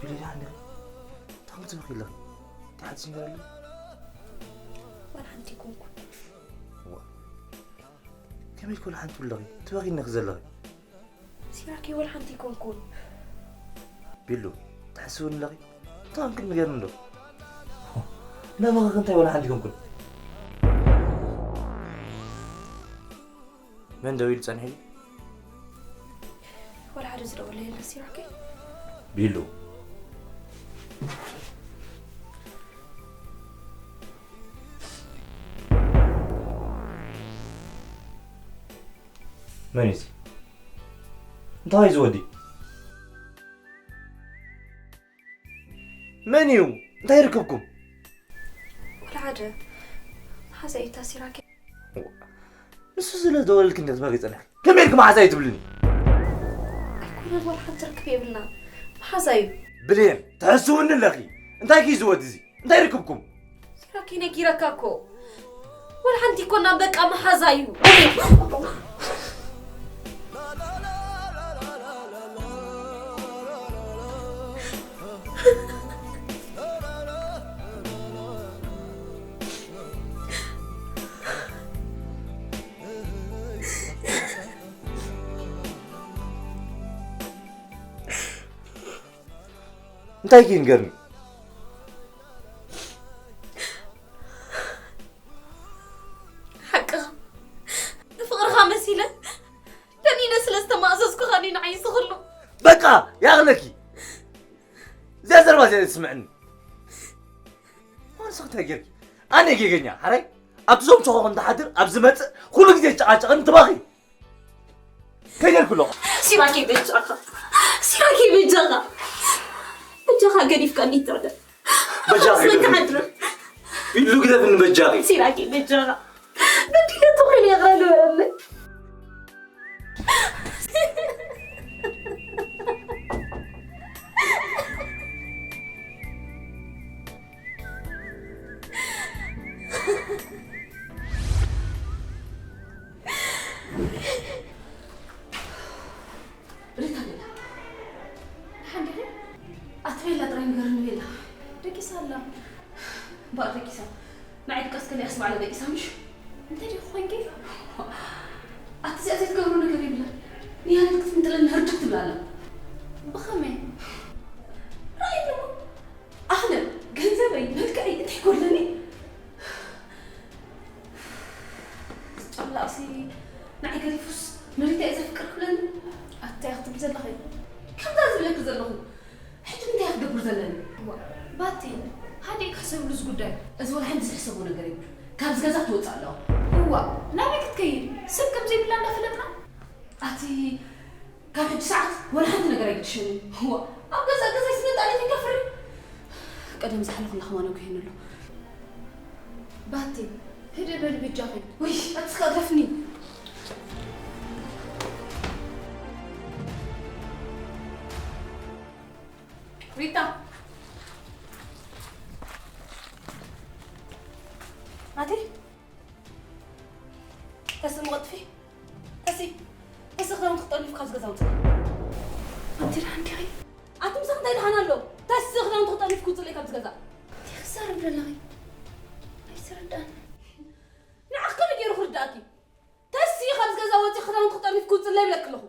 ብሌላ እንደ ታንክ ትብኺ ኢለ እንታይ ሓድሽ ነገር ኣሎ? ዋላ ሓንቲ ኣይኮንኩን። ዋ፣ ከመይ ኢልኪ ዋላ ሓንቲ ትብለኺ? ትበኺ እነኺ ዘለኺ። ሲራኬ፣ ዋላ ሓንቲ ኣይኮንኩን። ቢሉ፣ ትሕስውኒ ኣለኺ? እንታይ ኮንክን ንገርኒ ዶ? ናባኺ እንታይ ዋላ ሓንቲ ኣይኮንኩን። መን ደዊሉ ጸኒሑ? ዋላ ሓደ ዝደወለ የለ ሲራኬ። ቢሉ። መን እዩ እዚ? እንታይ እዩ እዚ ወዲ? መን እዩ? እንታይ ይርክብኩም? ወላ ሓደ። መሓዛ እዩ እታ ሲራኬ። ንሱ ስለ ዝደወለልኪ እንዲያ ትበኺ ጸኒሕኪ። ከመይ ኢልኪ መሓዛ እዩ ትብልኒ? ኣይኮነን፣ ወላ ሓንቲ ርክብ የብልና። መሓዛ እዩ። ብሌን፣ ትሕስውኒ ኣለኺ። እንታይ እዩ እዚ ወዲ እዚ? እንታይ ይርክብኩም? ሲራኬ ነጊረካ እኮ። ወላ ሓንቲ ኣይኮናን፣ በቃ መሓዛ እዩ። እንታይ እዩ ንገርኒ? ሓቅኻ። ንፍቕርኻ መሲለ ደኒነ ስለ ዝተማእዘዝኩኻ እዩ ንዓይ ዝኽሉ። በቃ! ያቕለኪ! እዚኣ ዘረባ እዚኣ ትስምዕኒ። ኣነ ንስኺ እንታይ ጌርኪ? ኣነ ጌገኛ፣ ሓራይ? ኣብቲ ዞም ሸኾኽ እንትሓድር፣ ኣብ ዝመጽእ ኩሉ ግዜ ትጨቓጨቕን ትባኺ። ከይደልኩ ኣለኹ። ሲራኬ በጃኻ። ሲራኬ በጃኻ። በጃኻ ገዲፍካኒ ትዕደ። በጃኺ ኣስመካ ግደፍኒ። ሓድር። ቢሉ ግደፍኒ በጃኺ። ሲራኬ በጃኻ። በዲለ ተኾይነ ይቕረ ንበረለይ። ሪታ ቤላ፣ ደሓን ዲኺ? ኣቲ ቤላ ጥራይ ንገርኒ ቤላ። ደቂሳ ኣላ። እምበኣር ደቂሳ። ንዓይ ድቃስ ከሊኣስ ባዕላ ደቂሳ ምሽ? እንታይ ዲኺ ኮንኪ? ኣቲ እዚኣ ዘይትገብሮ ነገር የብላን። ንያኔት ክትምንጥለኒ ህርድግ ትብል ኣላ። ብኸመይ? ርኣይ ኣለኹ። ኣኽለ፣ ገንዘበይ፣ መልክዐይ እንታይ ይጎድለኒ? ጨላቕሲ ንዓይ ገዲፉስ ንሪታ እየ ዘፍቅር ክብለኒ? ኣታ ኢኺ ትብሊ ዘለኺ? ከምዛ ዝብለኪ ዘለኹ ሕጂ እንታይ እየ ክገብር ዘለኒ? ዋ፣ ባቲ፣ ሃዲእ ክሕሰብሉ እዚ ጉዳይ። እዚ ወላ ሓንቲ ዝሕሰቦ ነገር የብሉን። ካብዚ ገዛ ትወፅእ ኣለዋ። እዋ፣ ናበይ ክትከይድ? ሰብ ከም ዘይብላ እንዳፈለጥና? ኣቲ ካብ ሕጂ ሰዓት ወላ ሓንቲ ነገር ኣይግድሸንን። እዋ፣ ኣብ ገዛእ ገዛይ ስለ ጣልየት ይከፍር። ቀደም ዝሓለፉ እንዳኸማን ኣጉሄኒ ኣሎ። ባቲ፣ ህድእ በሊ በጃኺ። ውይ፣ ኣትስካ ግደፍኒ። ሪታ። ኣቲ፣ ተስእ መቐጥፊ። ተሲ፣ ተሲ ክዳውንቲ ክጠልፍ ካብዚ ገዛ ውፅእ። ኣንቲ ደሓን ዲኺ? ኣቲ ምሳኺ እንታይ ደሓን ኣሎ? ተሲ ክዳውንቲ ክጠልፍ ክውፅእ ኢለ ካብዚ ገዛ። እንታይ ክዛረብ ዘለኺ? ኣይተረድኣን። ንዓኺ ከመይ ገይሩ ክርድኣኪ? ተሲ ካብዚ ገዛ ወፂኺ ክዳውንቲ ክጠርኒፍ ክውፅእ ኣለይ ይብለኪ ኣለኹ።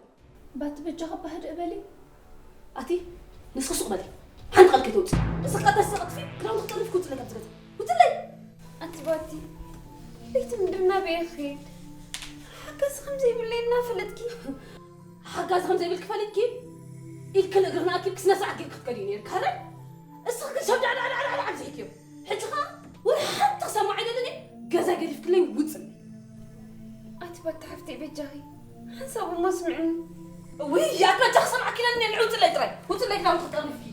ባቲ በጃኻ እባ ህድእ በሊ። ኣቲ ንስኺ ሱቕ በሊ። ሓንቲ ቃል ከይተውፅኢ። ንስኺ ቀዳሲ ቀጥፊ ክዳውንቲ ክጠርኒፍ ክውፅእ ኣለይ ካብዚ ገዛ። ውፅእ ኣለይ። ኣቲ ባቲ ለይቲ ምድሪ ናበይ ክኸይድ? ሓገዝ ከም ዘይብለይ እናፈለጥኪ። ሓጋዚ ከም ዘይብልኪ ፈሊጥኪ ኢድክን እግርክን ኣኪብኪ ስነ ስርዓት ጌርኪ ክትከዲ እዩ ነይርኪ። ሃረ እስኺ ግን ሰብ ዳዕዳዕዳዕዳዕ ኣብዚሕክዮ። ሕጂ ኸኣ ወላ ሓንቲ ክሰማዕ ኣይደልን እየ። ገዛ ገዲፍክለይ ውፅእ። ኣቲ ባቲ ሓፍተይ በጃኺ ሓንሳብ እሞ ስምዕኒ። እውይ ኣቲ በጃኺ ክሰምዓኪ ኢለ እየ። ውፅለይ ጥራይ ውፅለይ ክዳውንቲ ክጠርንፍኪ።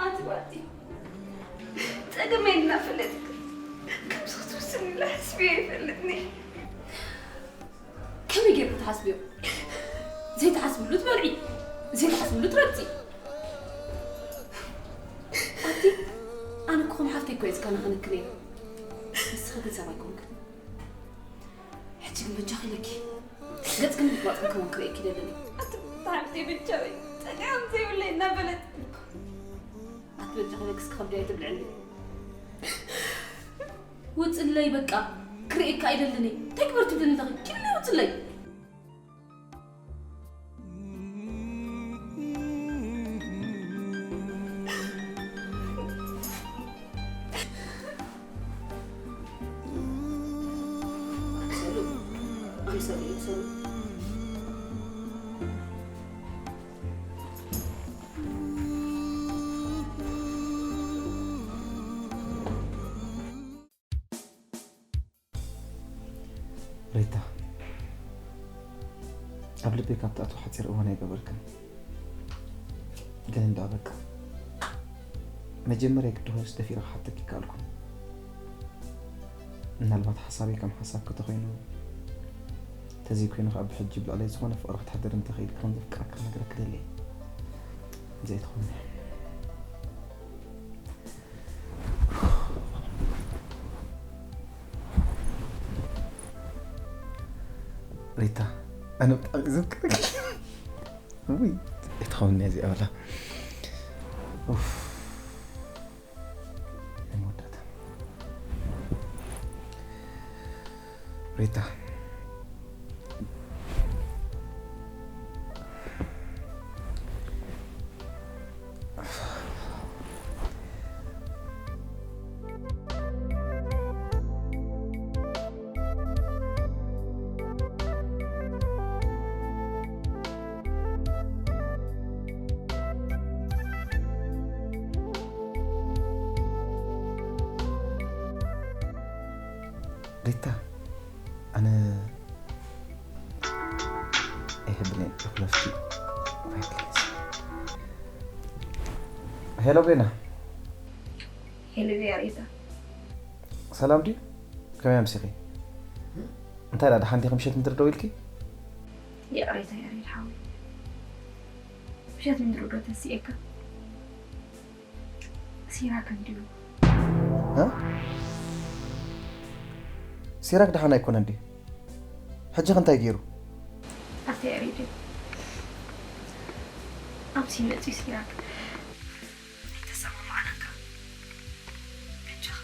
ኣቲ ባቲ ጸገመይ እናፈለጥክ ከምዚ ክትውስን ኢለ ሓስበዮ ኣይፈልጥን እየ። ከመይ ጌርኪ ትሓስብዮ? ዘይትሓስብሉ ትበልዒ፣ ዘይትሓስብሉ ትረግፂ። ኣቲ ኣነ እኮ ከም ሓፍተይ እኮ እየ ዝከናኸነኪ ነይረ። ንስኺ ግን ሰብ ኣይኮንክን። ሕጂ ግን በጃኺ ኢለኪ ገጽ ግን ምፍላጥ ክኸውን ክርእየኪ ደለኒ። ኣቲ ብጣዕሚ ዘይብቻዊ ጸገም ዘይብለይ እናበለት ኣቲ በጃኺ ኢለኪ እስኪ ከብዲ ኣይትብልዕኒ። ውጽለይ በቃ ክርእየካ ኣይደለኒ። እንታይ ግበር ትብልኒ ኣለኺ? ኪድለይ ውጽለይ። ሪታ፣ ኣብ ልበይ ካብ ትኣትዎ ሓጺር እዋን ኣይገበርክን። ግን እንዳ በቃ መጀመርያ ግዲ ኮይኑስ ደፊረ ክሓተኪ ይከኣልኩን። ምናልባት ሓሳበይ ከም ሓሳብኪ ተኮይኑ፣ ተዘይኮይኑ ከዓ ብሕጂ ብልዕለይ ዝኾነ ፍቕሪ ክትሕድር እንተኽኢልኪ ከም ዘፍቅረኪ ክነግረኪ ደልየ። ዘይትኾኒ ሪታ፣ ኣነ ብጣዕሚ ዘፍቅረኪ። ውይ፣ ኣይትኸውን እዚኣ በላ። ኡፍ፣ ናይ መወዳእታ። ሪታ፣ ሪታ፣ ኣነ ኣይሕብንን እየ፣ ክለፍቲ። ሄሎ ቤና። ሄሎ ቤና፣ ሪታ። ሰላም ድዩ? ከመይ ኣምሲኺ? እንታይ ደኣ፣ ደሓን ዲኺ? ምሸት ምድሪ ደው ኢልኪ? ይቕሬታ ያሬድ ሓወይ፣ ምሸት ምድሪ ዶ ተሲኤካ? ሲራክ እንድዩ። እ? ሲራክ ደሓን ኣይኮነን ድዩ? ሕጂ ከ እንታይ ገይሩ? ኣታ ያሬድ፣ ኣምሲ መጺኡ ሲራክ። ኣይተሰማማዕናን ከኣ። በጃኻ፣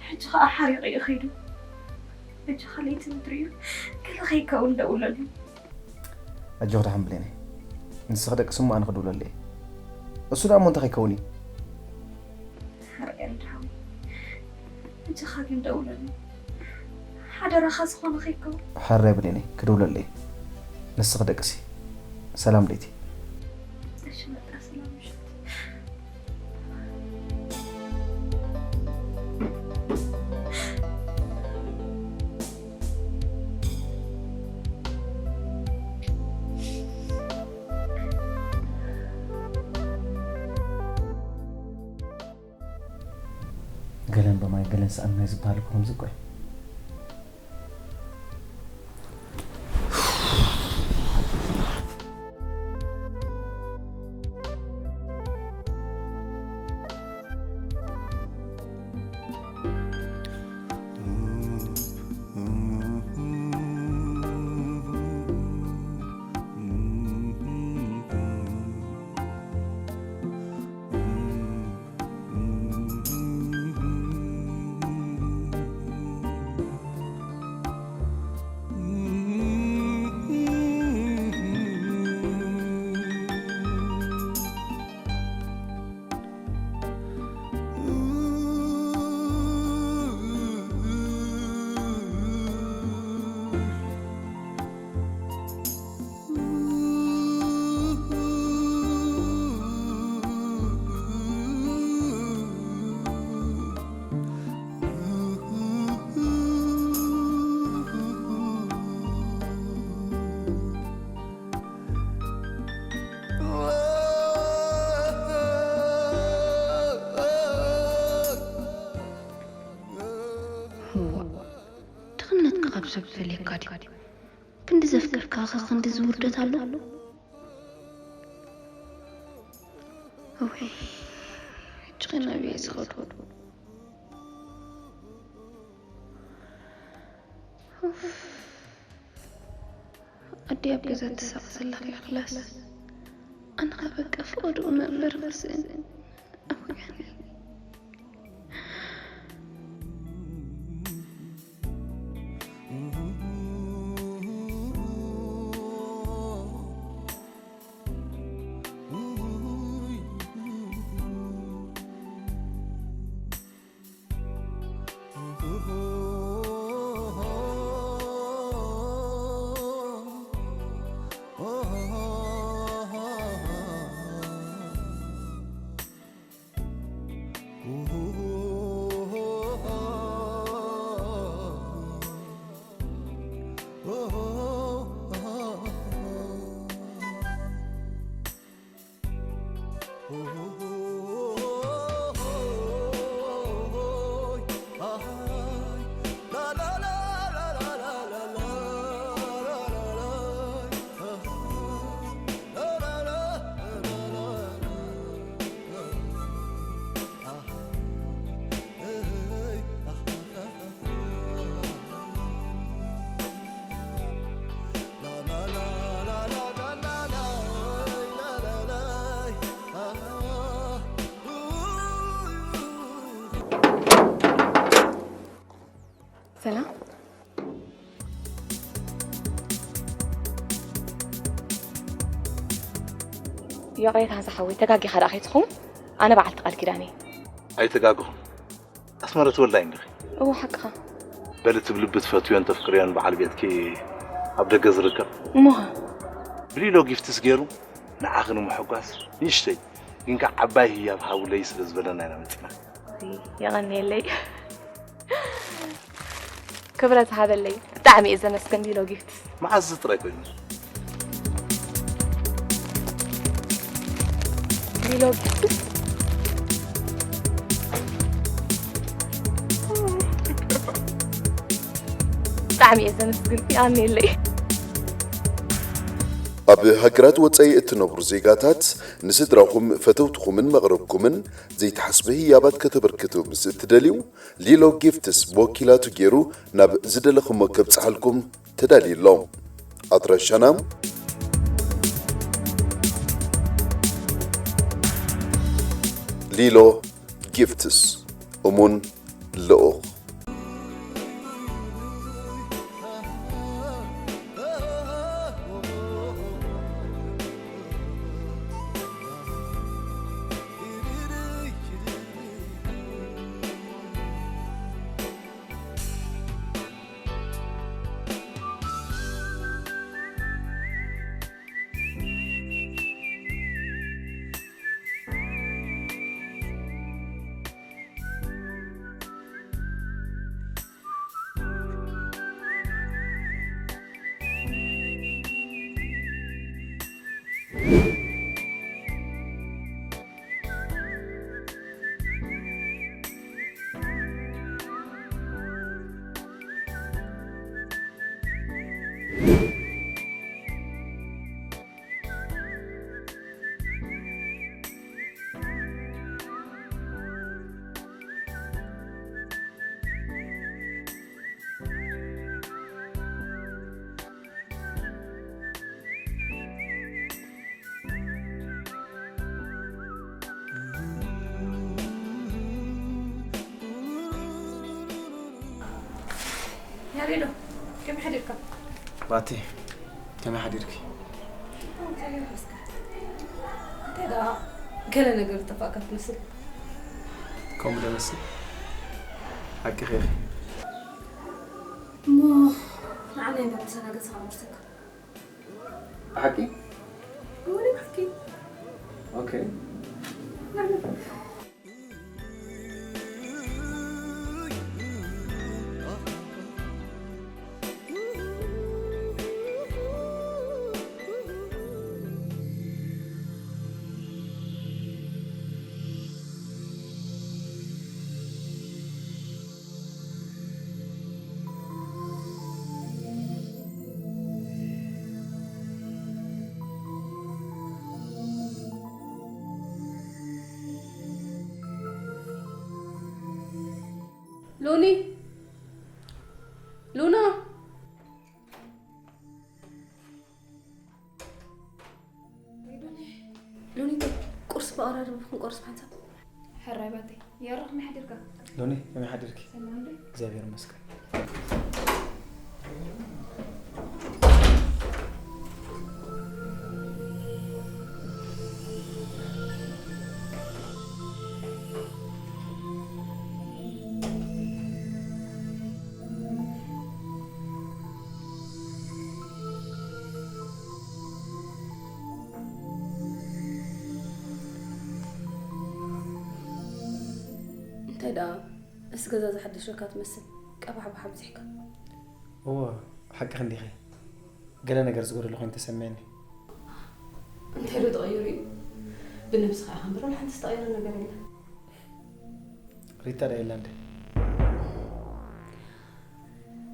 ሕጂ ኸኣ ሓሪቑ እዩ ኸይዱ። በጃኻ ለይቲ ምድሪ እዩ፣ ገለ ከይከውን ደውለሉ። ኣጆኺ ደሓን ብሌነይ፣ ንስኺ ደቅሲ እሞ ኣነ ክድውለሉ እየ። እሱ ደኣ እሞ እንታይ ከይከውን እዩ? ሓራይ ያሬድ ሓወይ፣ በጃኻ ግን ደውለሉ። ሓደራኻ ዝኾነ ከይከውን። ሕራይ ብሌነይ፣ ክድውለሉ እየ። ንስኺ ደቅሲ። ሰላም ለይቲ። እሺ፣ በቃ ሰላም ምሽት። ገለን በማይ ገለን ሰኣን ማይ ዝበሃል እኮ ከምዚ እኮ እዩ። ድኽነትካ ካብ ሰብ ዝፈልየካ ድዩ? ክንዲ ዘፍቀርካኸ ክንድዚ ውርደት ኣሎ? እውይ፣ ሕጂ ኸ ናበይ እየ ዝኸዶ? ኡፍ። ኣደይ ኣብ ገዛ ትሳቕ ዘላ ከይኣኽላስ፣ ኣነ ኸ በቃ ፍቐድኡ እምበር ክስእን። እውይ፣ ኣነ ሰላም። ይቕሬታ ዝሓወይ፣ ተጋጊኻ ደኣ ከይትኸውን፣ ኣነ በዓልቲ ቃል ኪዳን እየ። ኣይተጋግኹም። ኣስመረት ወልዳይ እንዲኺ? እወ፣ ሓቅኻ። በሊ፣ እቲ ብልቢ ትፈትዮን ተፍቅርዮን በዓል ቤትኪ ኣብ ደገ ዝርከብ? እሞኸ? ብሊሎ ጊፍትስ ገይሩ ንዓኺ ንምሕጓስ ንእሽተይ ግን ከኣ ዓባይ ህያብ ሃቡለይ ስለ ዝበለና ኢና መጺና። የቐንየለይ። ክብረት ሃበለይ። ብጣዕሚ እየ ዘመስግን ሊሎ ጊፍትስ። መዓዝ ጥራይ ኮይኑ? ሊሎ ጊፍትስ። ብጣዕሚ እየ ዘመስግን። የቐንየለይ። ኣብ ሃገራት ወጻኢ እትነብሩ ዜጋታት፣ ንስድራኹም፣ ፈተውትኹምን መቕርብኩምን ዘይተሓስበ ህያባት ከተበርክቱ ምስ እትደልዩ፣ ሊሎ ጊፍትስ ብወኪላቱ ገይሩ ናብ ዝደለኹሞ ከብጽሓልኩም ተዳልዩ ኣሎ። ኣድራሻና፣ ሊሎ ጊፍትስ፣ እሙን ልኡኽ። ያሬዶ፣ ከመይ ሓዲርካ? ባቲ፣ ከመይ ሓዲርኪ? እንታይ ደኣ ገለ ነገር ዝጠፋእካ ትመስል። ከምኡ ዶ መስል? ሓቂ ኸይኺ? እሞ ንዓና ኢና ምሳና ገዛኻ ንወስደካ። ብሓቂ? እወ፣ ብሓቂ። ኦኬ። ሎኒ፣ ሉና። ሎኒ፣ ቁርሲ ብኣቐራርባ ክንቆርስ ብሓንሳብ። ሕራይ ባተይ። ያሮ፣ ከመይ ሓዲርካ? ሎኒ፣ ከመይ ሓዲርኪ? ሰላም ዶ? እግዚኣብሔር ይመስገን። እንታይ ደኣ፣ እዚ ገዛ ዝሓደሸካ ትመስል፣ ቀባሕባሕ ኣብዚሕካ። እወ፣ ሓቅኺ እንዲኺ። ገለ ነገር ዝጎደሎ ኮይኑ ተሰሚዕኒ። እንታይ ዶ ተቐይሩ እዩ? ብነብስኻ ኢኻ እምበር፣ ወላ ሓንቲ ዝተቐየረ ነገር የለን። ሪታ ዳ የላ እንደ?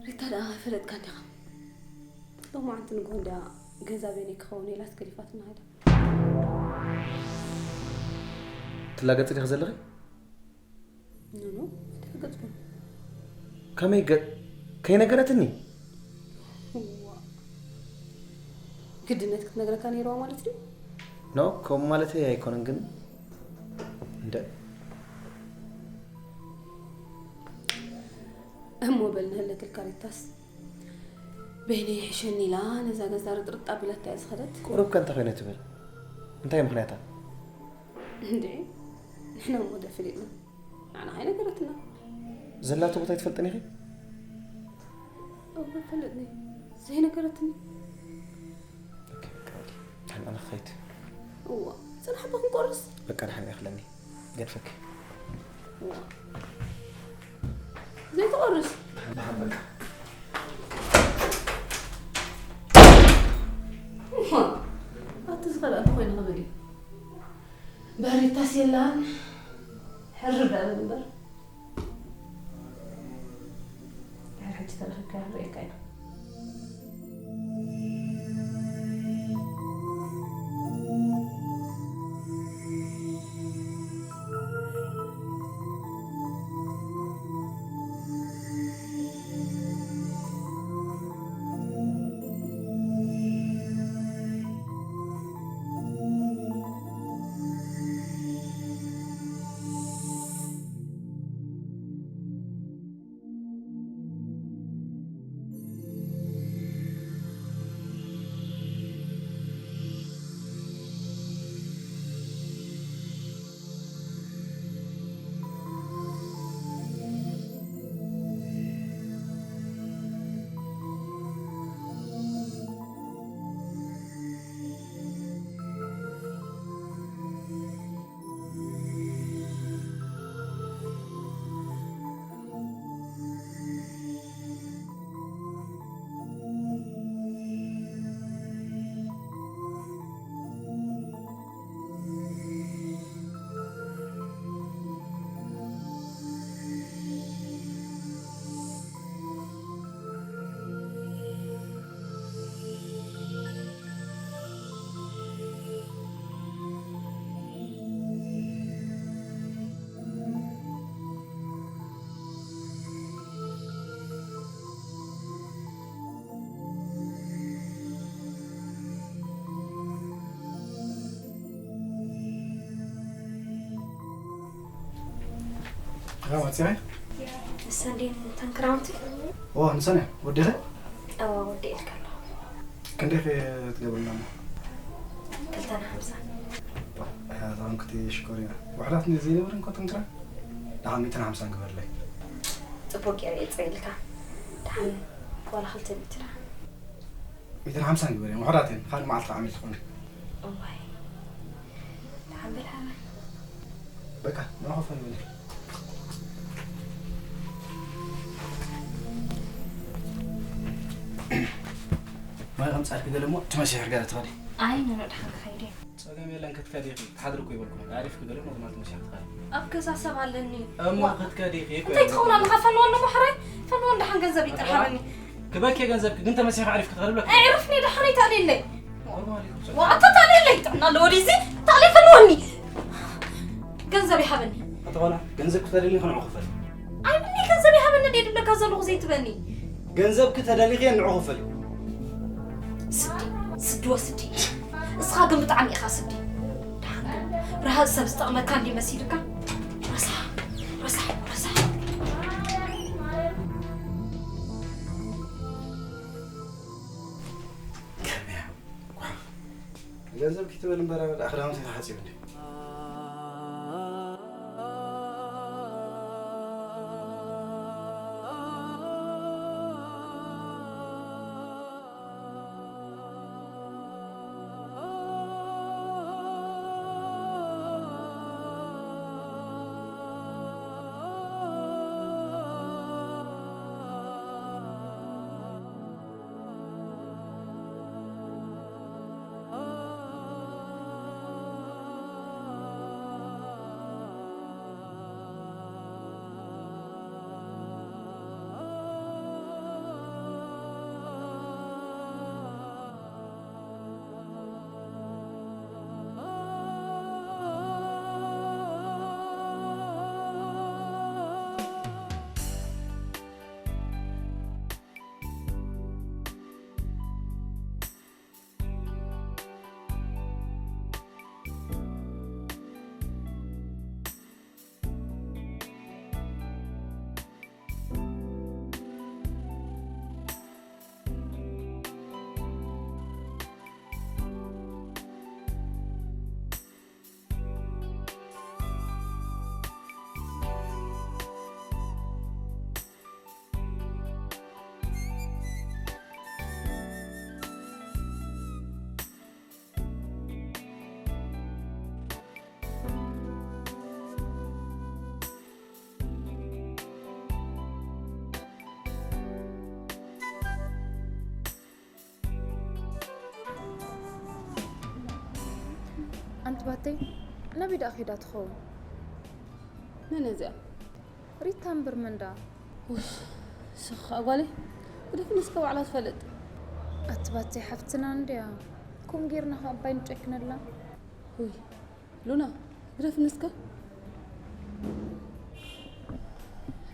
ሪታ ደኣ ኣይፈለጥካን ዲኻ? ሎማዓንቲ ንግሆ እንድያ ገዛ በይነይ ክኸውን ኢላስ ገዲፋትና ኸይዳ። ትላገጺ ዲኺ ዘለኺ? ኖ፣ ኖ፣ ኣይተላገጽኩን። ከመይ ገ-፣ ከይነገረትኒ? እዋ። ግድነት ክትነግረካ ነይርዋ ማለት ድዩ? ኖ፣ ከምኡ ማለተይ ኣይኮነን፣ ግን እንደ እሞ በል ንህለክልካ ሪታስ። በይነይ ይሕሸኒ ኢላ ነዛ ገዛ ርጥርጥ ኣቢላታ እያ ዝኸደት። ቁሩብ ከ እንታይ ኮይነ ትብል? እንታይ ምኽንያታ? እንዴ፣ ንሕና እሞ ዶ ፈሊጥና? ንዓና ከይነገረትና። ዘላቶ ቦታ ኣይትፈልጥን ኢኺ? እወ፣ ፈለጥኒ። ዘይነገረትኒ። ኦኬ፣ በቃ፣ ኦኬ። ደሓን ኣነ ክኸይድ። እዋ፣ ጽናሕ እባ ክንቆርስ። በቃ፣ ደሓን እኽለኒ። ገድፈኪ። እዋ። ዘይትቆርስ። ደሓን፣ ደሓን፣ በቃ። እዋ፣ ኣቲ ዝኸዳ እንተኾይኑ ክብል እዩ። በሪታስ የላን። ሕርር ደኣ በል እምበር። ድሕሪ ሕጂ ተረኺብካያ ንርእየካ ኢና። ሰንዴን ተንክራውንቲ? ኦ፣ ንሰን ወዲኸ? እዋ፣ ወዲእልካ ኣለኹ። ክንደይ ከ ትገብርና እሞ? ክልተን ሓምሳን። ኣታ፣ ኣንክቲ ሽኮር ኢና። ውሕዳት ዘይነብር እንኮ ተንክራ? ደሓን ሚእትን ሓምሳን ግበርለይ። ጽቡቅ ገይረ እየ ጽሬልካ። ደሓን ዋላ ክልተ ሚእቲ ደሓን። ሚእትን ሓምሳን ግበርለይ። ውሕዳት እየን። ካልእ መዓልቲ ዓሚል ትኾኒ። እዋይ። ደሓን በል ሓበን። በቃ፣ ንዕኹ ፈን በሊ። ማይ ከምጻልኪ ገለ እሞ ትመሲሒ ገለ ትኸዲ። ኣይ፣ ኖኖ፣ ደሓን ክኸይድ እየ። ጸገም የለን፣ ክትከዲ ኢኺ። ክትሓድሪ እኮ ይበልኩ። ኣሪፍኪ ገለ ኖርማል ትመሲሒ ክትኸዲ። ኣብ ገዛ ሰብ ኣለኒ። እሞ ዋ። ክትከዲ ኢኺ እኮ እንታይ ይበልኩ። ትኸውን ኣለኻ? ፈንወኒ እሞ ሕራይ። ፈንወኒ ደሓን ገንዘብ ይጥራሕ ሃበኒ። ክበኪ ገንዘብኪ ግን ተመሲኺ ኣሪፍኪ ክትኸዲ ብለኪ። ኣዕርፍኒ ደሓን ኣይተኣልየለይ። ኖርማል እዩ። ዋ፣ ኣታ ተኣልየለይ። ጥዕና ኣለዎ ድዩ እዚ? ተኣልየ ፈንወኒ። ገንዘብ ይሃበኒ። ኣታ ጓላ፣ ገንዘብ ክተደልኒ ከንዑ ክፈል። ኣይብኒ ገንዘብ ይሃበኒ ድየ ድብለካ ዘለኹ ዘይትበኒ። ገንዘብ ክተደሊኺ ንዑ ክፈል። ስዲ፣ ስዲ ወስዲ። እስኻ ግን ብጣዕሚ ኢኻ ስዲ። ደሓን ግን ረሃጽ ሰብ ዝጠቕመካ እንዲ መሲልካ? ረሳሕ፣ ረሳሕ፣ ረሳሕ። ገንዘብ ክትበል እምበር ኣበል ኣኽዳውንቲ ተሓጺቡ እንዲ። ኣንቲ ባተይ፣ ናበይ ደኣ ከይዳ ትኸውን? መን እዚኣ? ሪታ እምበር መን ደኣ? ውሽ፣ ስኻ ጓለይ፣ ግደፍኒ እስከ ባዕላ ትፈልጥ። ኣቲ ባተይ ሓፍትና እንድያ፣ ከምኡ ጌርና ከ ኣባይ ንጨክነላ? ውይ፣ ሉና፣ ግደፍኒ እስከ።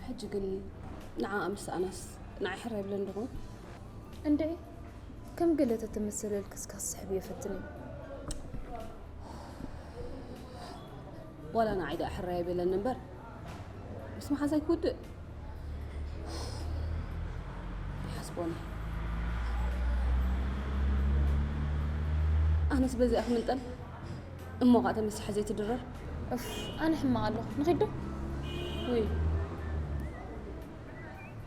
ሕጂ ግን ንዓኣ ምስ ሰኣናስ ንዓይ ሕራይ ይብለኒ ዶ ኾን? እንድዒ፣ ከም ገለ ተተመሰለልኪ እስከ ክስሕብ እየ ፈትኒ። ዋላ ንዓይ ደኣ ሕራይ ኣይበለኒ እምበር፣ ምስ መሓዛይ ክውድእ ይሓስቦን እየ። ኣነስ በዚኣ ክምንጠል እሞ ኸኣ ተመሲሓ ዘይትድረር። እፍ፣ ኣነ ሕማቕ ኣለኹ። ንኺድ ዶ? ውይ፣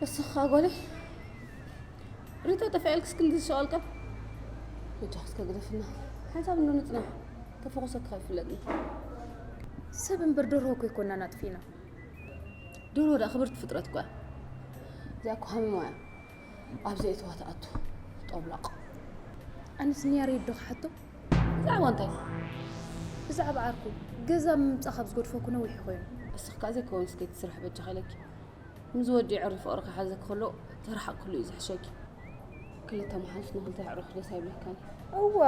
እስኻ ጓለይ፣ ሪታ ጠፊኣልክስ ክንዲ ዝሸቐልቀል? በጃኺ እስከ ግደፍና። ሓንሳብ እንዶ ንጽናሕ። ተፈኹሰኪ ከይፍለጥኒ። ሰብ እምበር ደርሆ እኮ ኣይኮናን ኣጥፊእና። ደርሆ ደኣ ክብርቲ ፍጥረት እኮ እያ። እዚኣ እኮ ሃመማ እያ። ኣብ ዘእተዋ ትኣቱ። ጦብላቕ። ኣነስ ንያሬድ ዶ ክሓቶ? ብዛዕባ እንታይ? ብዛዕባ ዓርኩ። ገዛ ምምጻእ ካብ ዝገድፎ እኮ ነዊሕ ኮይኑ። እስኺ ከኣ ዘይከውንስ ከይትስርሒ በጃኺ ኢለኪ። ምስ ወዲ ዕሪ ፍቕሪ ክሓዘኪ ከሎ ተረሓቕክሉ እዩ ዝሕሸኪ። ክልተ መሓዙት ንክልተ ኣዕሩኽ ደስ ኣይብለካን። እዋ፣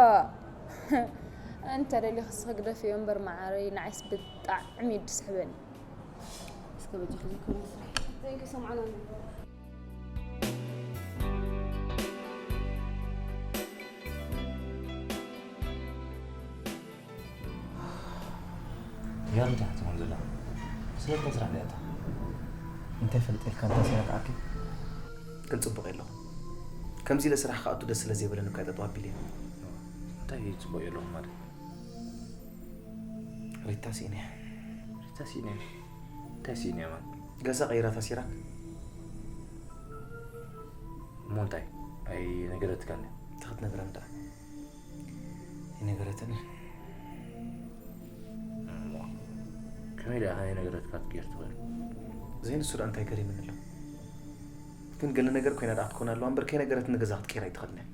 እንተ ደሊኺ እስኺ ግደፍዮ እምበር መዓረይ፣ ንዓይስ ብጣዕሚ እዩ ዝስሕበኒ። እስከ በጃኺ ዘይኮነ ስራሕ። Thank you፣ ሰምዓና። ያም ታሕቲ ሆን ዘላ። ስለታ ስራሕ ዲያታ። እንታይ ፈልጥ ኢልካ እንታይ ሲራክ ዓርኪ? ግን ጽቡቕ የለኹ። ከምዚ ኢለ ስራሕ ክኣቱ ደስ ስለ ዘይበለኒ እኳ ጠጠው ኣቢለ እየ። እንታይ ጽቡቕ የለኹ ማለት? ሪታ ስኢነ። ሪታ ስኢነ? እንታይ ስኢነ ማለት? ገዛ ቀይራታ ሲራክ። እሞ እንታይ? ኣይነገረትካን? እንታይ ክትነግረኒ ደኣ? ኣይነገረትን። እሞ ከመይ ደኣ ከይነገረትካ ክትገይር ትኽእል? ዘይንሱ ደኣ እንታይ ገሪምኒ ኣሎ? ግን ገለ ነገር ኮይና ደኣ ክትኮን ኣለዋ እምበር ከይነገረትኒ ገዛ ክትቀይር ኣይትኽእልን እያ።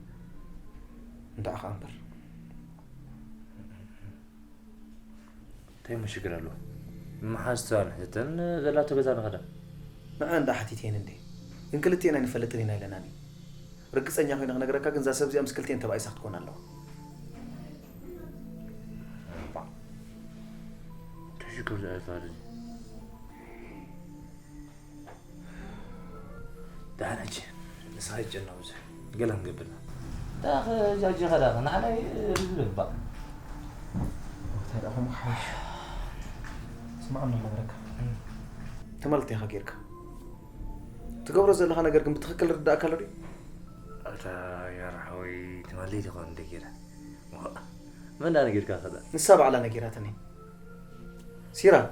እንድዓ ኸኣ እምበር። እንታይ እሞ ሽግር ኣለዎ? መሓዝትዋ ንሕተን ዘላቶ ገዛ ንኸዳ። ንዓ እንዳ ሓቲተየን እንዴ? ግን ክልቴና ኣይንፈልጥን ኢና ኢለናኒ። ርግጸኛ ኮይነ ክነግረካ ግን እዛ ሰብ እዚኣ ምስ ክልቴን ተባኢሳ ክትኮን ኣለዋ። እንታይ ሽግር ዝኣይፋል እዚ? ደሓን ሕጂ ንስኻ ይጨና ብዙሕ ገለ ክንገብር ኢና። ዳኸ ጃጂ ኸዳኸ ንዓናይ ርዝብ እባ። እንታይ ደኣ ኹም ሓሽ? ስማዕ እሞ ክነግረካ። ትማል እንታይ ኢኻ ጌርካ? ትገብሮ ዘለኻ ነገር ግን ብትኽክል ርዳእካ ኣሎ ድዩ? ኣታ ያርሓወይ ትማል ለይቲ ኾን እንደ ጌረ። መን ደኣ ነጊርካ ኸዳ? ንሳ ባዕላ ነጊራትኒ። ሲራክ፣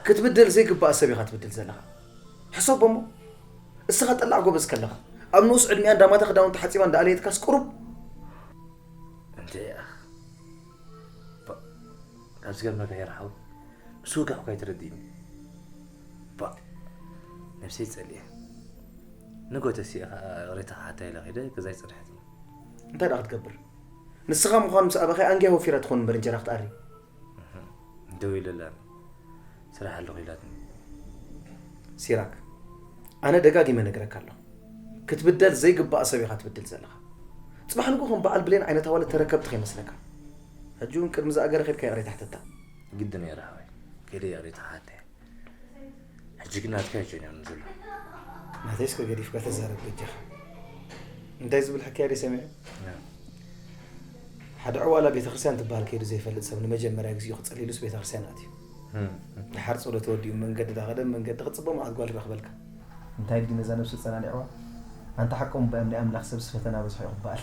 ክትብደል ዘይግባእ ሰብ ኢኻ ትብድል ዘለኻ። ሕሰቦ እሞ፣ እስኻ ጠላዕ ጎበዝ ከለኻ፣ ኣብ ንኡስ ዕድሚኣ እንዳማታ ክዳውንቲ ሓጺባ እንዳኣለየትካስ ቁሩብ። እንተ ያኽ። ባ-፣ ካብ ዝገርመካ የርሓው፣ ምስ ወጋሕኳ ኣይትረድእኒ። ባ-፣ ነብሰይ ጸሊኤ። ንጎተሲ ኸኣ ሬታ ክሓታ ኢለ ኸይደ ገዛይ ጸንሐትኒ። እንታይ ደኣ ክትገብር? ንስኻ ምዃን ምስ ኣበኻ ኣንጊያ ወፊራ ትኾን እምበር እንጀራ ክትኣሪ። እህ፣ ደው ኢለላኒ። ስራሕ ኣለኹ ኢላትኒ። ሲራክ፣ ኣነ ደጋጊመ ነግረካ ኣለኹ። ክትብደል ዘይግባእ ሰብ ኢኻ ትብድል ዘለኻ። ጽባሕ ንግሆ ከም በዓል ብሌን ዓይነት ኣዋልድ ተረከብቲ ከይመስለካ። ሕጂ እውን ቅድሚ ዝኣገረ ኸድካ ይቕሬታ ሕተታ። ግድን እየ ራህዋይ። ከይደ ይቕሬታ ክሓታ እየ። ሕጂ ግን ናትካ እዩ ጀኒኑ ዘሎ። ናተይ እስከ ገዲፍካ ተዛረብ በጃኻ። እንታይ ዝብል ሕክያ ድዩ ሰሚዑ? ያ። ሓደ ዕዋላ ቤተክርስትያን ትበሃል ከይዱ ዘይፈልጥ ሰብ ንመጀመርያ ግዜኡ ክጽልይሉስ ቤተክርስትያን ኣትዩ። እም፣ እም። ድሓር ጸሎት ተወዲኡ መንገዲ ዳኸደ መንገዲ ክጽበ መዓት ጓል ይረኽበልካ። እንታይ ድዩ ነዛ ነብሱ ጸናኒዕዋ? ኣንታ ሓቆም እምበኣም ናይ ኣምላኽ ሰብስ ፈተና በዝሖ እዩ ክበሃል።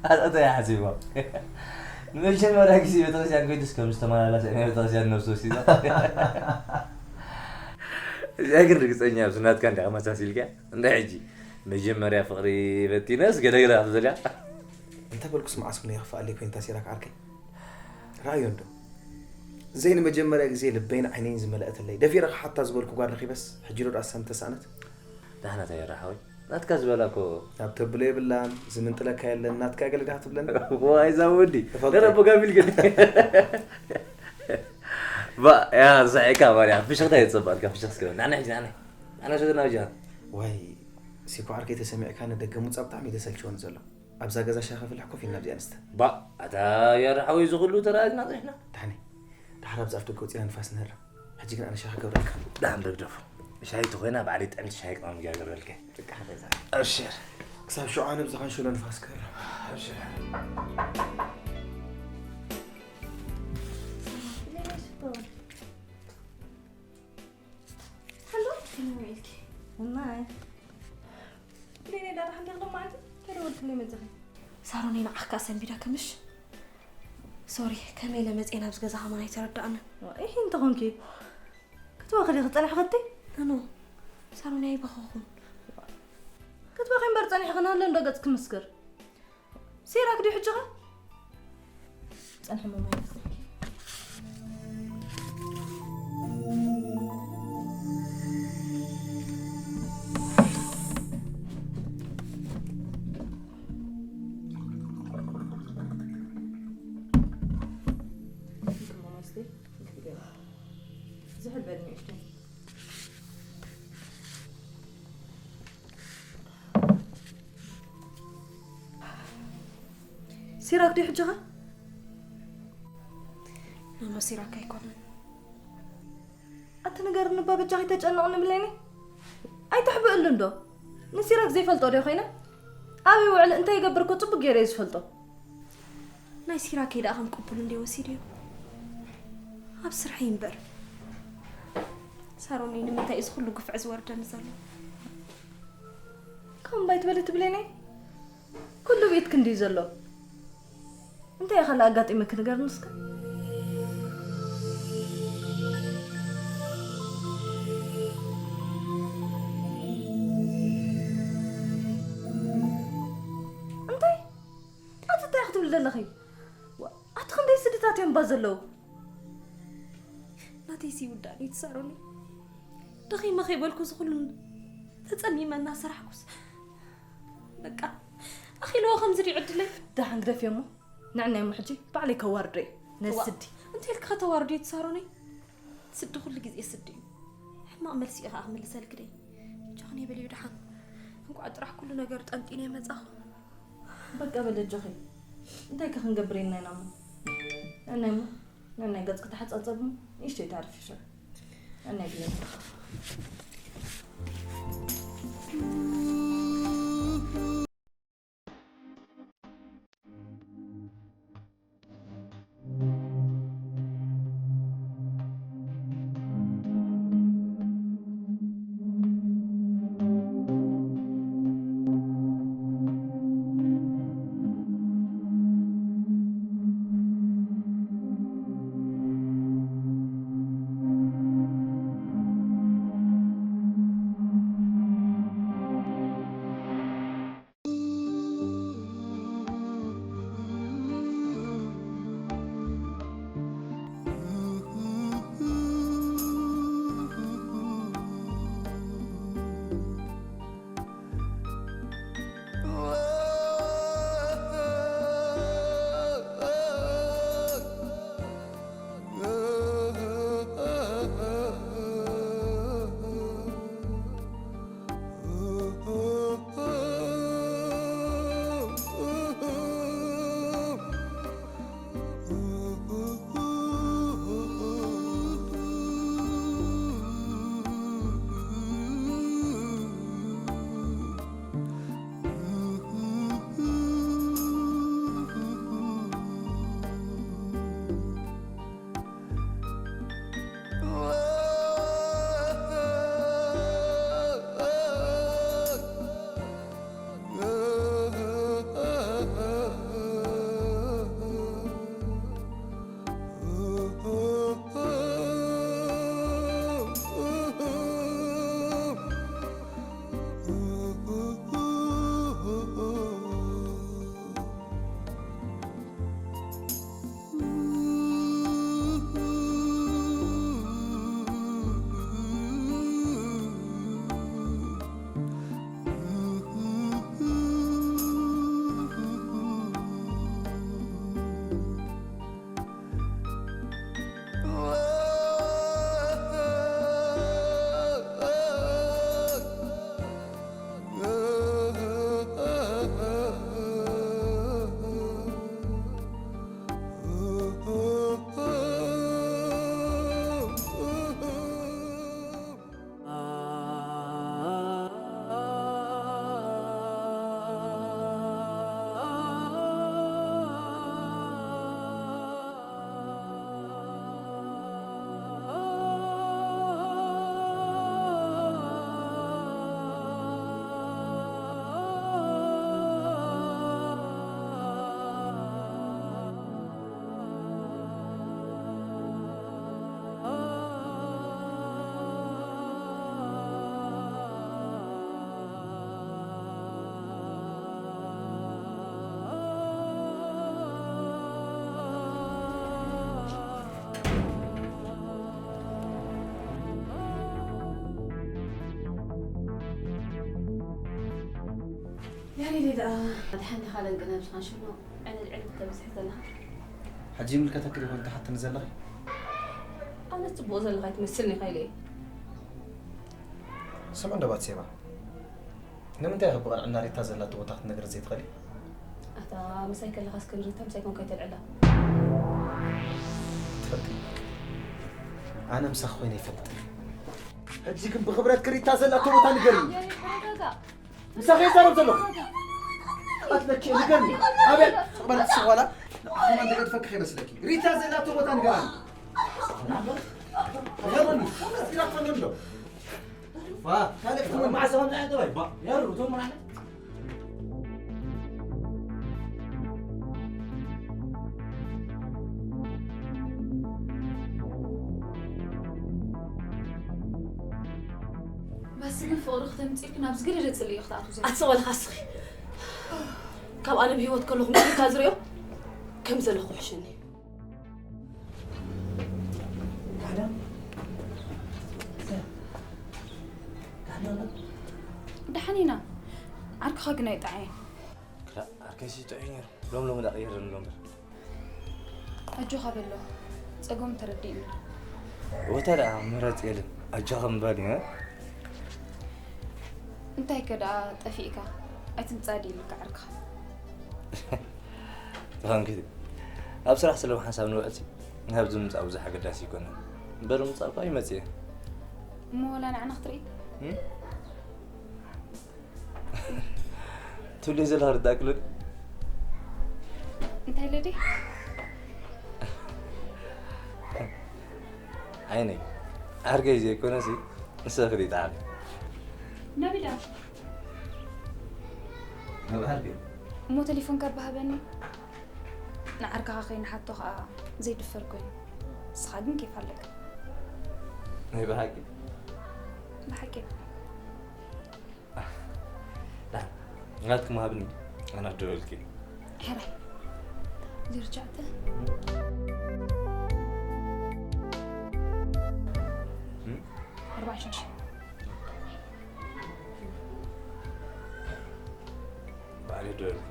ኣታ እንታይ ሓሲቦም? ንመጀመርያ ግዜ ቤተክርስትያን ከይዱስ ከም ዝተመላለሰ ናይ ቤተክርስትያን ነብሱ ወሲዳ። እዚኣ ግን ርግጸኛ እያ፣ ናትካ እንዲያ መሳሲልካ። እንታይ ሕጂ? መጀመርያ ፍቕሪ በቲነስ ገለግላ ክትብል እያ። እንተ በልኩስ መዓስ እውን የኽፍኣለይ ኮይንታ ሲራክ ዓርከይ። ረኣዮ እንዶ። ዘይ ንመጀመርያ ግዜ ልበይን ዓይነይን ዝመለአትለይ። ደፊረ ክሓታ ዝበልኩ ጓል ረኺበስ፣ ሕጂ ዶ ደኣ ሰም ተሳእነት? ዳሕና እንታይ የራሓወይ? ናትካ ዝበላ እኮ ናብ ተብሎ የብላን፣ ዝምንጥለካ የለን፣ ናትካ ገለ ዲኻ ትብለኒ? ዋይ፣ እዛ ወዲ። ተፈልጠ። ነረ ኣቦ ጋቢል ግን። ባ፣ ያ፣ ርሳዕካ፣ ባርያ፣ ፍሽኽታ እየ ዝጸበኣልካ፣ ፍሽኽ እስከ በል። ናዕና ሕጂ፣ ናዕና። ናዕና ሸገና ወጃ። ዋይ፣ ሲኮ ዓርከይ ተሰሚዕካ ንደገ ምውጻእ ብጣዕሚ እዩ ዘሰልችወኒ ዘሎ። ኣብዛ ገዛ ሻሂ ከፍልሕ ኮፍ ኢልና ኣብዚኣ ንስተ። ባ፣ ኣታ ያረ ሓወይ፣ እዚ ኩሉ ተራእዝና ጸኒሕና። ዳሕኒ፣ ድሓር ኣብዚ ኣፍ ደገ ወጺና ንፋስ ንህረም። ሕጂ ግን ኣነ ሻሂ ክገብረልካ። ዳሕን ደግደፎ። ሻሂ ተኾይና ባዕለይ ጥዕምቲ ሻሂ ቅመም ገይረ ገብረልካ። በቃ፣ በዛ። ኣብሽር። ክሳብ ሽዑ ኣነ ብዝኻን ሽሎ ንፋስ ክህረም። ኣብሽር። ሃሎ፣ ከመይ ውዒልኪ? እማይ። ብሌነይ፣ ዳርጋ ሓንቲ ክደማ ዓዲ ከይደወልክለይ መጺኺ። ሳሮነይ፣ ንዓኺ ከኣ ሰንቢዳ ክምሽ። ሶሪ፣ ከመይ ኢለ መጽየ ናብዚ ገዛ ከማን ኣይተረዳእንን። ዋይ፣ ኢሂ እንተኾንኪ። ክትበኺ ዲኺ ጸኒሕኺ? ኣኖ፣ ሳሮነይ ኣይበኸኹን። ክትበኺ እምበር ጸኒሕኺ ንሃለ እንዶ ገጽ ክምስክር። ሲራክ ድዩ ሕጂ ኸ? ጸንሒ እሞ ማይ ትኽእል። ዝሕል በል ንእሽተይ። ሲራክ ድዩ ሕጂ ኸ? ኖኖ፣ ሲራክ ኣይኮነን። ኣቲ ንገርኒ እባ በጃኺ፣ ተጨነቕኒ ብሌኒ። ኣይተሕብእሉ እንዶ። ንሲራክ ዘይፈልጦ ዶ ኮይነ? ኣበይ ይውዕል እንታይ ይገብር እኮ ጽቡቅ ገይረ እየ ዝፈልጦ። ናይ ሲራከይ ደኣ ከም ቅቡል እንድየ ወሲድዮ። ኣብ ስርሐይ እምበር። ሳሮኒ፣ ንምንታይ እዩ እዚ ኩሉ ግፍዒ ዝወርደኒ ዘሎ? ከም ባይ ትበሊ ትብለኒ? ኩሉ ቤት ክንዲ እዩ ዘሎ። እንታይ እዩ ካልእ ኣጋጢመኪ ንገርኒ እስከ? እንታይ? ኣቲ እንታይ ክትብሊ ዘለኺ? ዋ፣ ኣቲ ክንደይ ስድታት እዮም ባ ዘለዉ? ናተይሲ ይውዳእኒ ትሳሮኒ። ደኺመ ከይበልኩ እዚ ኩሉ ተጸሚመ እናሰራሕኩስ በቃ ኣኺልዎ ከምዚ ድዩ ዕድለይ? ደሓን ግደፍዮ እሞ ንዕናይ እሞ ሕጂ ባዕለይ ከዋርዶ እየ ነዚ ዋ፣ ስዲ። እንታይ ኢልኪ ከተዋርድዮ ትሳሮኒ? ስዲ ኩሉ ግዜ ስዲ እዩ። ሕማቕ መልሲ እዩ ከዓ ክምልሰልኪ ደይ። ጃኽኒ በልዩ ደሓን። እንቋዕ ጥራሕ ኩሉ ነገር ጠንጢነ መጻኹ። በቃ በል ኣጆኺ። እንታይ ከ ክንገብር ኢና ኢና እሞ? ነናይ እሞ፣ ነናይ ገጽ ክተሓጻጸብ እሞ፣ ንእሽተይ ታርፊ ሽዑ። ነናይ ብለኒ። ያሬድ ደኣ ኣድሓን ዲኻ ደንቅነ ብዝኻን ሽኖ ዕልል ዕልል ተብዝሒ ዘለኻ? ሕጂ ይምልከተኪ ዶ ይኾን ትሓትኒ ዘለኺ? ኣነ ጽቡቕ ዘለኻ ኣይትመስልኒ ኢኻ ኢለ እየ። ስምዒ እንዶ ባትሴባ፣ ንምንታይ ኢኺ ብቐንዕና ሪታ ዘላቶ ቦታ ክትነግሪ ዘይትኽእሊ? ኣታ ምሳይ ከለኻስ ግን ሪታ ምሳይ ኮንካ ኣይተልዕላ። ትፈልጢ፣ ኣነ ምሳኺ ኮይነ ይፈልጥ። ሕጂ ግን ብኽብረትኪ ሪታ ዘላቶ ቦታ ንገርኒ። ያሬድ ተረጋጋ። ምሳኺ ይዛረብ ዘለኹ። ኣትለኪ ንገርኒ። ኣቤት፣ ተቕበልቲ ስቕ በላ። ንዓኹም እንድሕር ትፈክሕ ይመስለኪ። ሪታ ዘላቶ ቦታ ንገራኒ። የሩኒ፣ እስኪ ላክፈል እንዶ። ዋ፣ ካልእ ትሙን። ማዕሰ ከምዚ ዓይነት ጠባይ፣ ባ፣ የሩ፣ ትሙን ኣነ። በስ ግን ፍቕሪ ክተምጽእልኪ ናብ ዝገደደ ጽልኢ ክትኣትዉ ዘ-፣ ኣቲ ስቕ በልኻ እስኺ። ካብ ኣነ ብህይወት ከለኹ ምድሪ እካ ዝርእዮ ከም ዘለኹ ሕሸኒ። ደሓን ኢና። ዓርክኻ ግን ኣይጠዓየን። ክላእ፣ ዓርከይሲ ጥዑይ ነይሩ። ሎም ሎም ደኣ ቀይረኒ ኣሎ እምበር። ኣጆኻ በሎ። ጸገሙ ተረዲእኒ። ወታ ደኣ ምረጽ የለን። ኣጆኻ ምባል እዩ፣ እ? እንታይ ከ ደኣ ጠፊእካ? ኣይትምጻእ ድዩ ኢልካ ዓርክኻ? ተኸንኪቲ። ኣብ ስራሕ ስለ ሓንሳብ ንውዕልሲ ናብዚ ምምጻእ ብዙሕ ኣገዳሲ ኣይኮነን። እምበር ምምጻእ እኳ ይመጽእ እየ። እሞ ወላ ንዓና ክትርኢ? እም? ትብልዮ ዘለኺ ርዳእኪ ኣሎ ድዩ? እንታይ ኢለ ድየ? ዓይነይ፣ ዓርከይ ዘይኮነሲ ንስኺ ዲኺ ጠዓሚ። ናበይ ደኣ? ናብ ዓርከይ። እሞ ቴሌፎንካ እባ ሃበኒ። ንዓርክኻ ከይንሓቶ ኸኣ ዘይድፈር ኮይኑ። ንስኻ ግን ኬፍ ኣለካ። ናይ ብሓቂ? ብሓቂ። ዳ፣ ናትኩም ሃብኒ፣ ኣነ ክድውለልኪ። ሕራይ። ዜሮ ትሽዓተ። እም? ኣርባዕተ ሽዱሽተ። ባዕለይ ክድውለልኪ።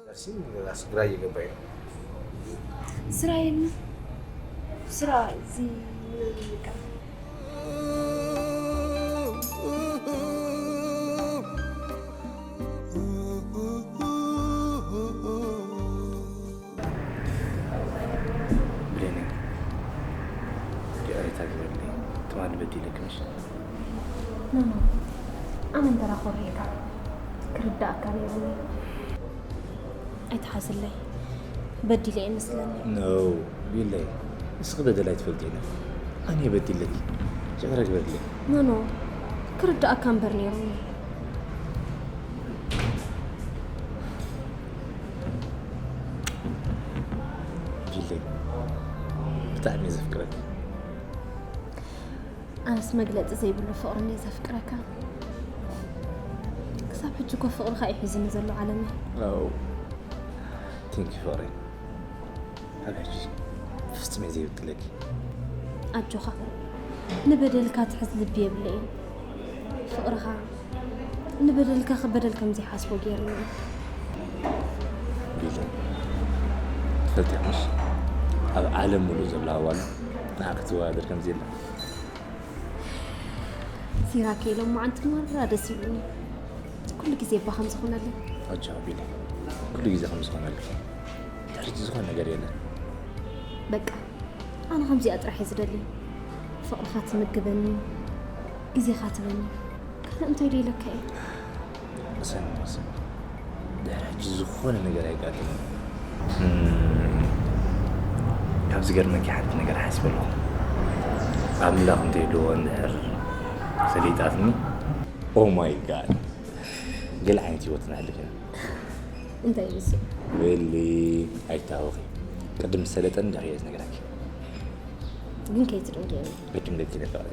ደርሲ ራስ ግራ እየገባኝ ነው። ስራዬን ስራ እዚህ ምናምን በቃ። ብሌነይ፣ ይቕሬታ ግበርለይ። ትማሊ በዲለኪ ምሽ? ኖ፣ ኖ። ኣነ እንተራ ኮሪዕካ ክርዳእካ ነይሩኒ። ኣይትሓዝለይ። በዲለ እየ መስለኒ። ኖ፣ ቢለይ። ንስኺ በደል ኣይትፈልጥን ኢኺ። ኣነ እየ በዲለኪ። ይቕረ ግበርለይ። ኖ፣ ኖ። ክርዳእካ እምበር ነይሩኒ። ቢለይ። ብጣዕሚ እየ ዘፍቅረኪ። ኣነስ መግለጺ ዘይብሉ ፍቕሪ እንድየ ዘፍቅረካ። ክሳብ ሕጂ እኮ ፍቕርኻ እዩ ሒዙኒ ዘሎ ዓለመይ። ኣው፣ ቴንኪ ፍቕረይ። ካብ ሕጂ ፍጹም እየ ዘይብድለኪ። ኣጆኻ፣ ንበደልካ ትሕዝ ልቢ የብለይን። ፍቕርኻ ንበደልካ ከበደል ከም ዘይሓስቦ ገይሩኒ። ቢሉ፣ ትፈልጢ ኢኺ ምሽ? ኣብ ዓለም ሙሉእ ዘላ ኣዋል ንዓ ክትወዳደር ከም ዘየላ። ሲራክ ኢሎም መዓንቲ ማራ ደስ ይብሉኒ። ኩሉ ግዜ እባ ከም ዝኾነለይ። ኣጃ ቢሉ፣ ኩሉ ግዜ ከም ዝኾነልኪ ድሕሪቲ ዝኾነ ነገር የለን። በቃ ኣነ ከምዚኣ ጥራሕ እየ ዝደሊ። ፍቕርኻ ትምግበኒ፣ ግዜኻ ትበኒ። ካልእ እንታይ ደይለካ እየ? መሰን መሰን ድሕሪ ሕጂ ዝኾነ ነገር ኣይጋጥምን። ካብ ዝገርመኪ ሓንቲ ነገር ሓሲበ ኣለኹ። ኣምላኽ እንተይልዎ እንድሕር ፈሊጣትኒ፣ ኦ ማይ ጋድ፣ ገለ ዓይነት ህይወት ነሕልፍ ኢና። እንታይ እዩ ንሱ? ወሊ፣ ኣይታወኺ። ቅድም ሰለጠን ድሕሪ እየ ዝነግረኪ። ግን ከይትደንግየኒ። ቅድም ደቂ ነጠዋሪ።